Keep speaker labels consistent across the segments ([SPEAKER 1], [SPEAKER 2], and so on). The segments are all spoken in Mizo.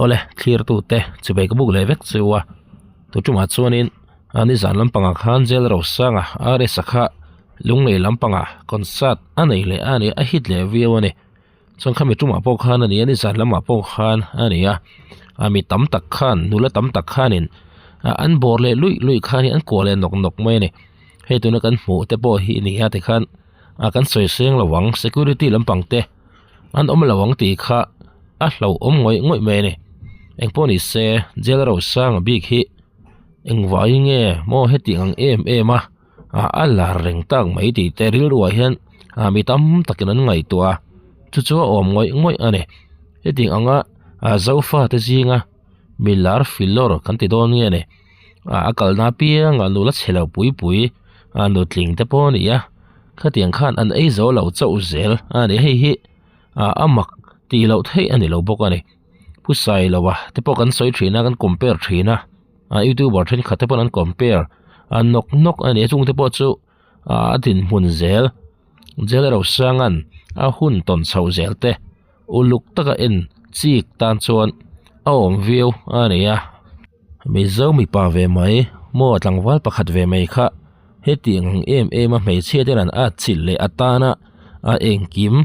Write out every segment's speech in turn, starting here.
[SPEAKER 1] Awle thlirtute chuvei ka buk leh vek chu a tu tumah chuanin a nizan lampangah khan jail rosanga RS a kha lunglei lampangah concert a nei leh a ni a hit leh viau a ni chuan khami tumah pawh khan a ni a nizan lamah pawh khan a ni a a mi tam tak khan nula tam tak khanin ah an bawr leh luih luih khan hi an kuah leh nawk nawk mai a ni hei tuna kan hmuh te pawh hi a ni a tikhan ah kan sawi seng lo ang security lampang te. An awm lo ang tih kha a hlauhawm ngawih ngawih mai a ni. Engpawh ni se jail rosanga bik hi engvai nge maw heti ang em em a a lar reng tak mai tih te rilruah hian ah mi tam takin an ngaihtuah a chu chu a awm ngawih ngawih a ni. Heti anga ah zofa te zinga mi lar filawr kan ti dawn nge ni ah a kalna apiangah nula chhe lo pui pui ah nutling te pawh a ni a. Khatiang khan an ei zo lo chauh zel a ni. Hei hi ah a mak tih loh theih a ni lo bawk a ni. Pu Sailoa te pawh kan sawi thin a, kan compare thin a, ah youtuber thenkhat te pawh an compare a nawk nawk a ni. Chung te pawh chu ah a dinhmun zel Jail Rosanga'n a hun tawn chhoh zel te uluk taka en chik tan chuan a awm viau a ni a. Mizo mipa ve mai, maw tlangval pakhat ve mai kha hetiang ang em em a hmeichhia ten an at chilh leh atana a engkim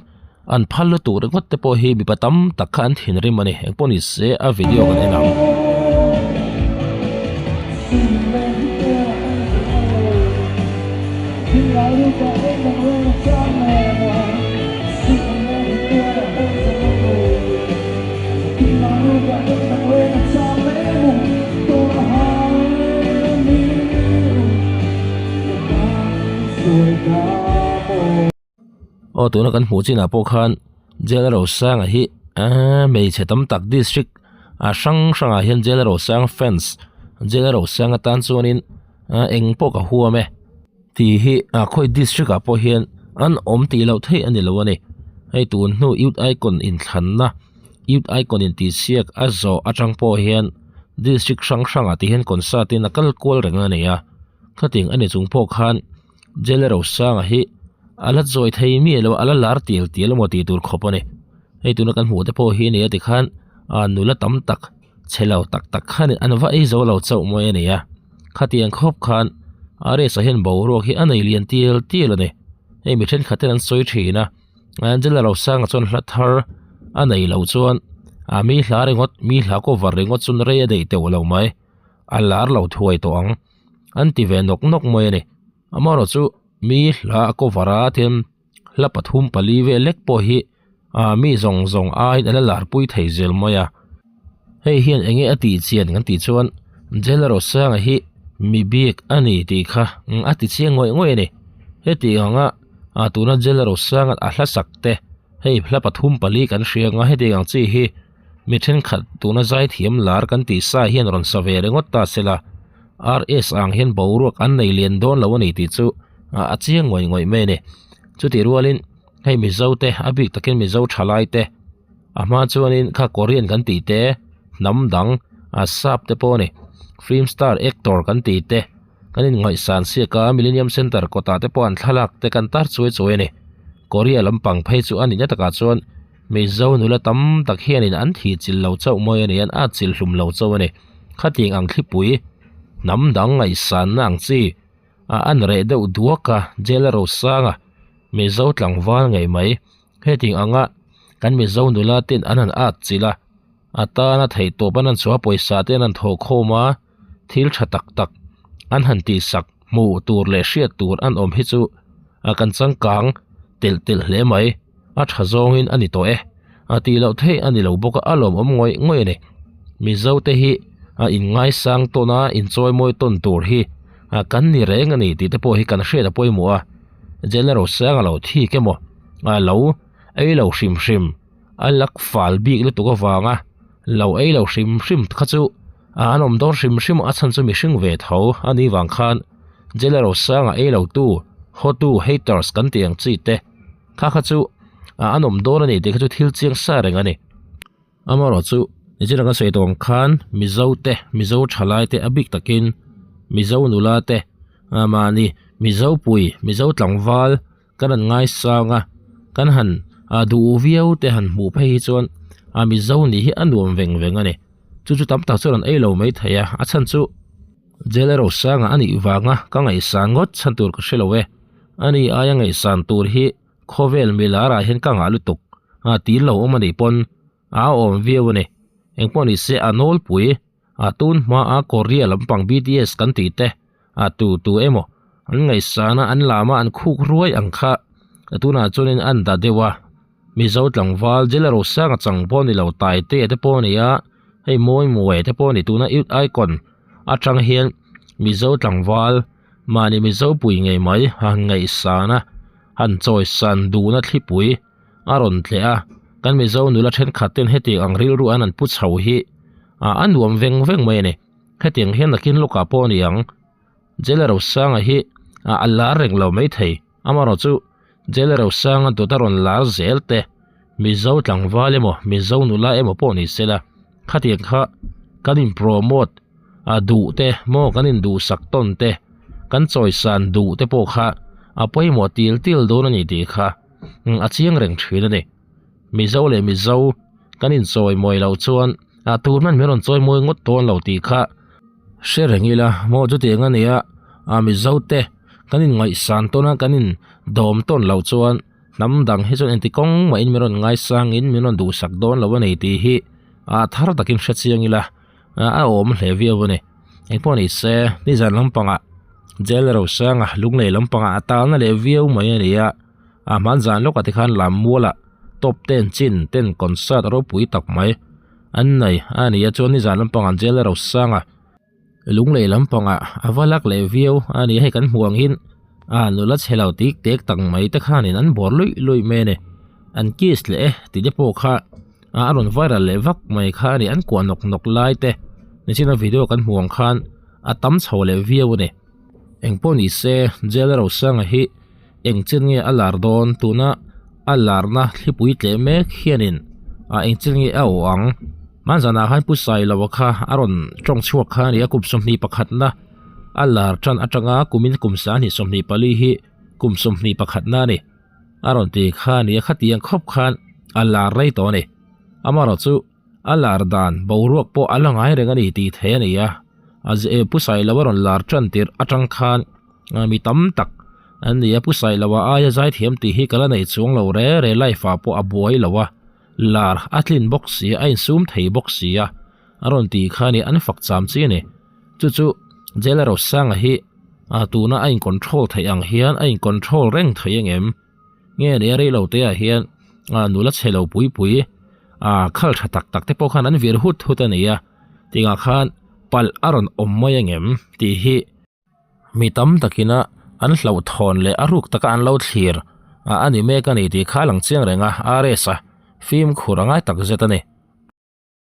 [SPEAKER 1] an phal lutuk ringawt te pawh hi mipa tam tak kha an thinrim a ni. Engpawh ni se a video kan en ang. Aw tuna kan hmuh chinah pawh khan jail rosanga hi ahh hmeichhe tam tak district ah hrang hrangah hian jail rosang fans jail rosang atan chuanin ah eng pawh ka huam e tih hi ah khawi district ah pawh hian an awm tih loh theih a ni lo a ni hei tun hnu youth icon inthlanna. Youth Icon in tih siak a zawh atang pawh hian district hrang hrangah ti hian concert in a kal kual reng a ni a, khatiang a ni chung pawh khan Jail Rosanga hi a la chawi thei miah lo a, a la lar tial tial emaw tih tur khawp a ni. Hei tuna kan hmuh te pawh hi a ni a tikhan ah nula tam tak chhe lo tak tak khan an va ei zo lo chauh mai a ni a, khatiang khawp khan a race ah hian boruak hi a nei lian tial tial a ni. Hei mi thenkhat ten an sawi thin a. Angela Rosanga chuan hla thar a nei loh chuan a mi hla ringawt mi hla cover ringawt chuan rei a daih teuh lo mai a lar lo thuai tawh ang an ti ve nawk nawk mai a ni amaherawh chu mi hla a cover a tin hla pathum pali vel lek pawh hi ah mi zawng zawng aiin a la lar pui thei zel mai a hei hian eng nge a tih chian kan tih chuan Angela Rosanga hi mi bik a ni tih kha a ti chiang ngawih ngawih a ni heti anga. ah tuna jail rosanga a hla sak te hei hla pathum pali kan hria ang a hetiang ang chi hi mi thenkhat tuna zaithiam lar kan tih sa hian rawn sa ve ringawt ta sela rs ang hian boruak an nei lian dawn lo a ni tih chu ah a chiang ngawih ngawih mai a ni chutih rualin hei mizo te a bik takin mizo thalai te a hma chuanin kha korean kan tih te hnam dang ah sap te pawh a ni film star actor kan tih te. Kan inngaihsan siak a, Millennium Centre kawtah te pawh an thlalak te kan tar chuai chuai a ni. Korea lampang phei chu a nihna takah chuan Mizo nula tam tak hianin an thih chilh lo chauh mawi a ni, an at chilh hlum lo chauh a ni. Khatiang ang thlipui, hnam dang ngaihsanna ang chi a an reh deuh duak a, jail a rosang a, Mizo tlangval ngei mai. Hetiang anga kan Mizo nula ten an han at chilh a, a tana theihtawp an han chhuah a, pawisa te an han thawhkhawm a, thil tha tak tak an han tih sak hmuh tur leh hriat tur an awm hi chu a kan changkang telh telh hle mai a tha zawngin a ni tawh e a tih loh theih a ni lo bawk a a lawmawm ngawih ngawih a ni mizo te hi a inngaisang tawn a inchawi mawi tawn tur hi a kan ni reng a ni tih te pawh hi kan hriat a pawimawh a general sanga lo thik emaw a lo ei lo hrim hrim a lak fal bik lutuk avanga lo ei lo hrim hrim kha chu a an awm dawn hrim hrim a chhan chu mihring ve tho a nih vang khan jail rosanga ei lo tu hotu haters kan tih ang chi te kha kha chu a an awm dawn a ni tih kha chu thil chiang sa reng a ni amaherawh chu nichina kan sawi tawh ang khan mizo te mizo thalai te a bik takin mizo nula te ah mahni mizo pui mizo tlangval kan han ngaisang a kan han ah duh viau te han hmuh phei hi chuan. A Mizo nih hi a nuam veng veng a ni. Chu chu tam tak chuan an ei lo mai thei a, a chhan chu Jail Rosanga a nih vanga ka ngaihsan ngawt chhan tur ka hre lo e. Ani aia ngaihsan tur hi khawvel milar ah hian ka ngah lutuk a tih lo awm a nih pawn a awm viau a ni. Engpawh ni se a nawlpui a tun hma a Korea lampang BTS kan tih te a tu tu emaw an ngaihsan a an lam a an khuk ruai ang kha tunah chuanin an da deuh a Mizo tlangval Jela Rosanga chang pawh ni lo Taite te pawh a ni a hei mawi mawi te pawh a ni tuna Youth Icon atang hian Mizo tlangval mahni Mizo pui ngei mai han ngaihsan a han chawisan duhna thlipui a rawn tleh a kan Mizo nula thenkhat ten hetiang ang rilru an an pu chho hi ah a nuam veng veng mai a ni hetiang hian nakin lawkah pawh a ni ang Jela Rosanga hi ah a lar reng lo maithei amaherawh chu Jela Rosanga dawt a rawn lar zel te Mizo tlangval emaw Mizo nula emaw pawh ni sela khatiang kha kan in promote a duh te maw kan in duhsak tawn te kan chawisan duh te pawh kha a pawimawh til til dawn a ni tih kha a chiang reng thin a ni. Mizo leh Mizo kan in chawi mawi loh chuan a tur hman min rawn chawi mawi ngawt dawn lo tih kha hre reng ila maw chutiang a nia a Mizo te kan in ngaihsan tawn a kan in dawm tawn loh chuan hnam dang hi chuan engti kawng mahin min rawn ngaisang in min rawn duhsak dawn lo a ni tih hi a thar takin hre chiang ila. a awm hle viau a ni engpawh ni se nizan lampangah jail rosanga lunglei lampangah a talna leh viau mai a ni a a hmanzan lawkah te khan lam mualah top ten chin ten concert ropui tak mai an nei a ni a chuan nizan lampangah jail rosanga lunglei lampangah a va lak leh viau a ni a hei kan hmuh ang hian a nula chhe lo tik tek tak mai te khanin an bawr luih luih mai a ni an kiss leh e tih te pawh kha. a rawn viral leh vak mai kha a ni an kuah nawk nawk lai te nichina video kan hmuh ang khan a tam chho leh viau a ni engpawh ni se jail rosanga hi eng chin nge a lar dawn tuna a larna thlipui tleh mek hianin a eng chin nge a awh ang hmanzanah khan pu sailoa kha a rawn tawng chhuak kha a ni a kum 21 na a lar tan atanga kumin kum 2024 hi kum 21 na a ni. A rawn ti kha a ni a, khatiang khawp khan a lar rei tawh a ni. Amaherawh chu a lar dan boruak pawh a la ngai reng a ni tih theih a ni a, a ze Pu Sailoa rawn lar tan tirh atang khan mi tam tak an ni a, Pu Sailoa aia zaithiam tih hi ka la nei chuang lo re re life ah pawh a buai lo a, lar a tlin bawk si a, a insum thei bawk si a, a rawn ti kha a ni, an fak cham chi a ni. Chu chu Jailer Rosanga hi a tuna a in control theih ang hian a in control reng thei ang em? Nge ni a rei lo te ah hian a nula chhe lo pui pui a khal tha tak tak te pawh khan an vir hut hut a ni a, tingah khan palh a rawn awm mai ang em tih hi mi tam takin a an hlauhthawn leh a ruk taka an lo thlir a ni mek a ni tih kha a lang chiang reng a, RS a fimkhur a ngai tak zet a ni.